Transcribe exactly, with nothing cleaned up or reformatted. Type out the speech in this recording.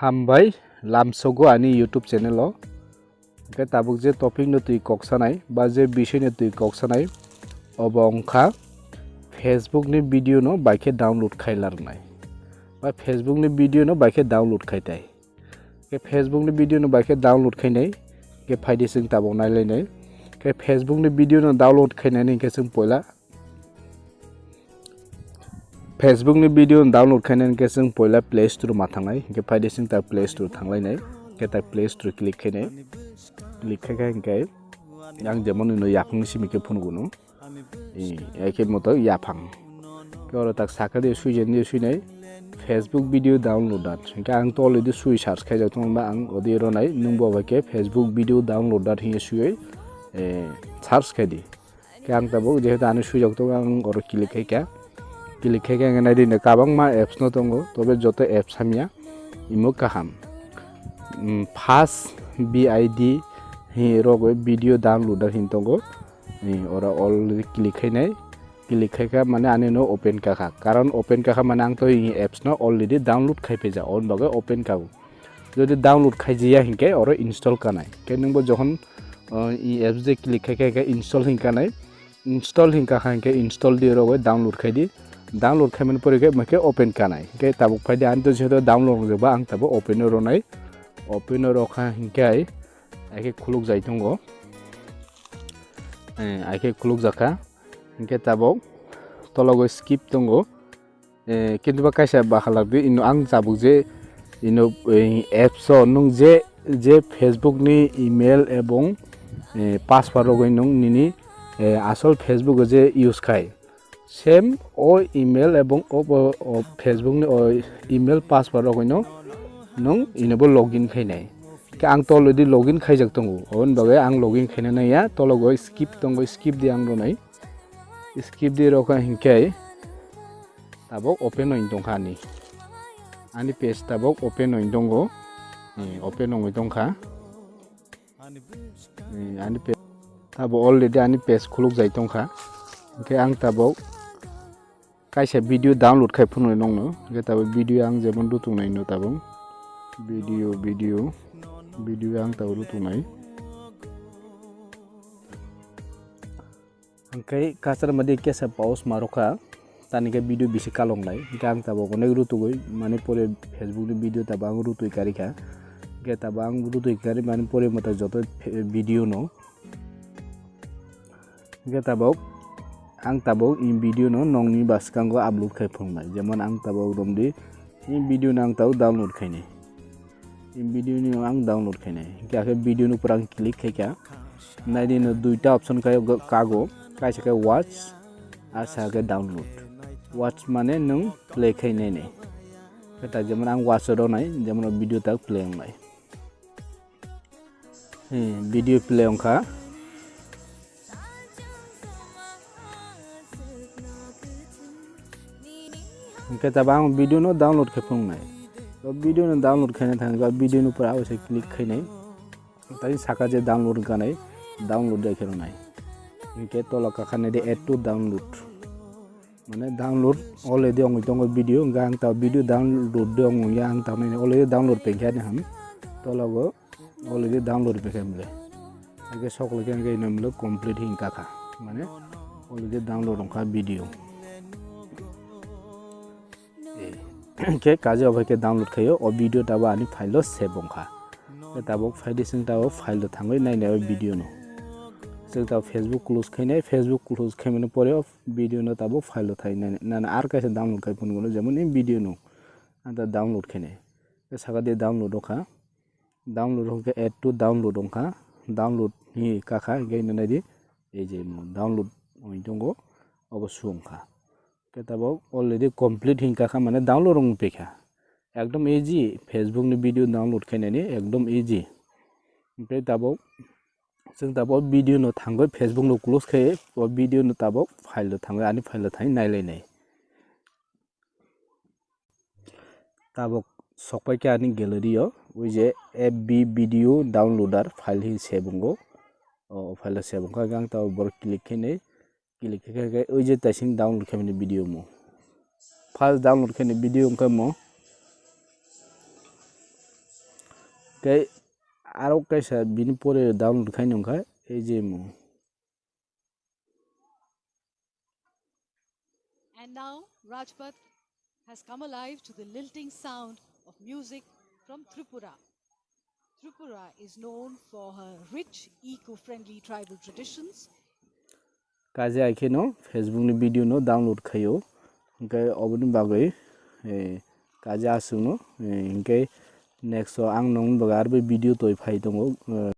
Hambai lamsogo ani YouTube channel o. Hwnkhe tabuk je topic no twi kok sanai ba je bisoi no twi kok sanai, obo wngkha Facebook ni video no bai khe download khai larnai ba Facebook ni video no bai khe download khai tai. Hwnkhe Facebook ni video no bai khe download khai nai, hwnkhe phaidi chwng tabuk nai lai nai. Hwnkhe Facebook ni video no download khai nai hwnkhe chwng poila Facebook ni video download khainani hwnkhe chwng poila Play Store ma thangnai, hwnkhe phaidi chwng ta Play Store thanglainai, hwnkhe ta Play Store click khainai, click khai khe hwnkhe ang jemon ino yaphang simi khe phunukgo no, i, ai khe moto yaphang, khe oro tak saka de sui jen de sui nai, Facebook video downloader, hwnkhe ang to already sui search khaijak tongo, ang odi ronai, nwng bo bai khe Facebook video downloader hiye sui, eh, search khai di. Khe ang tabuk jehetu ani swijak tongo, ang oro click khai kha. Click khai khe ang nai di, kabangma apps no tongo, tobe joto apps hamya, imo kaham. Mm, first B I D hi rogwi video downloader hin tongo. Ni oro already click khai nai. Click khai kha mane ani no open ka kha. Karon open ka kha mane ang to hi apps no already download khai phaijak, on bagwi open ka. Jodi download khaijiya hinkhe oro install kanai. Khe nwngbo jokhon, uh, i apps de click khai khe, khe install hinkanai. Install hinka kha hinkhe install di rogwi download khai di. Download khaimani pore khe, khe open kanai. Khe tabuk phai di, ani to jehetu download wngjak ba, ang tabuk open o ronai. Open o rokha hinkhe ai khe khuluk jai tongo. Eh, ai khe khuluk jakha. Hinkhe tabuk tologo skip tongo. Eh, kintu ba kaisa bahalak di, ino ang tabuk je ino, eh, apps o nwng je, je Facebook ni email ebong, eh, password rogwi nwng nini, eh, asol Facebook o je use khai, same o email ebong o, o, o Facebook ni o email password rogwi no nwng ino bo login khainai. Khe ang to already login khaijak tongo, oboni bagwi ang login khaina naiya, tologo skip tongo, skip di ang ronai, skip di rokha hinkhe. Tabuk open oi tongkha ani. Ani page tabuk open oi tongo. Ni open oi tongkha. Ni ani page tabuk already ani page khuluk jai tongkha. Hwnkhe ang tabuk kaisa video download khai phunuknai nongno. Hwnkhe tabuk video ang jemon rutuk nai no tabuk. Video, video, video ang tabuk rutuk nai. Hwnkhe kasar madi kesa pause ma rokha, tani khe video bisi kalongnai. Hwnkhe ang tabuk onek rutugwi mani pore Facebook ni video tabuk ang rutui karikha. Hwnkhe tabuk ang rutui kari mani pore mwtai joto phe-, video no. Hwnkhe tabuk ang tabuk in video no nongni bwskango upload khai phunuknai. Jemon ang tabuk romdi in video no ang tabuk download khainai. In video ni ang download khainai. Hwnkhe akhe video ni upor ang click khaikha. Naidi no duita option khaio go-, kago. Kaisa khe watch, asa khe download. Watch mane nwng play khai nainai. Khe ta jemon ang watch o rwnai, jemon o video tak play wngnai. Hmm, video play wngkha. Hwnkhe tabuk ang video no download khe phunuknai. O video no download khaina thangkha, video no pura abose click khainai. Tei saka je download wngkha nai, download de khe rwnai. Hwnkhe tola kakha nai de add to download. Mane download already wngwi tongo video, hwnkhe ang ta video download de wngya, ang ta nai already download painkha ani ham. Tola go already download pekha mle. Hwnkhe sok leke hwnkhe ino mle complete hin kakha. Mane already download wngkha video. Eh, khe kaje obo khe download khaio, o video tabuk ani file o save wngkha. Khe tabuk phaidi chwng tabuk file o thangwi nainai o video no. Chwng tabuk Facebook close khainai, Facebook close khaimani pore o video no tabuk file o thai nainai. Nana ar kaisa download khai phone gono, jemon in video no. Anta download khainai. Khe saka de download wngkha. Download wngkhe add to download wngkha, download hi kakha hwnkhe nai di, ei je mo download wngwi tongo, obo su wngkha. Khe tabuk already complete hin kakha, mane download wngwi paikha. Ekdom easy, Facebook ni video download khainani ekdom easy. Hwnkhe tabuk chwng tabuk video no thangwi Facebook no close khai, o video no tabuk file o thangwi ani file o thangwi nailainai. Tabuk sokpai khe ani gallery o, ui je F B video downloader file hin save wngo. O file o save wngkha, ang tabuk borok click khe nai, click khe khe ui je taising download khe mani video mo. First download khe ni video wngkha mo. Khe aro kaisa bini pore download khaino wngkha A J M O. And now, Rajpath has come alive to the lilting sound of music from Tripura. Tripura is known for her rich, eco-friendly tribal traditions. Kaje hai kheno Facebook ni video no download khaio, hwnkhe oboni bagwi, eh, kaje aswkno, eh, hwnkhe next o ang nongni bagwi arbo video toi phai tongo, eh.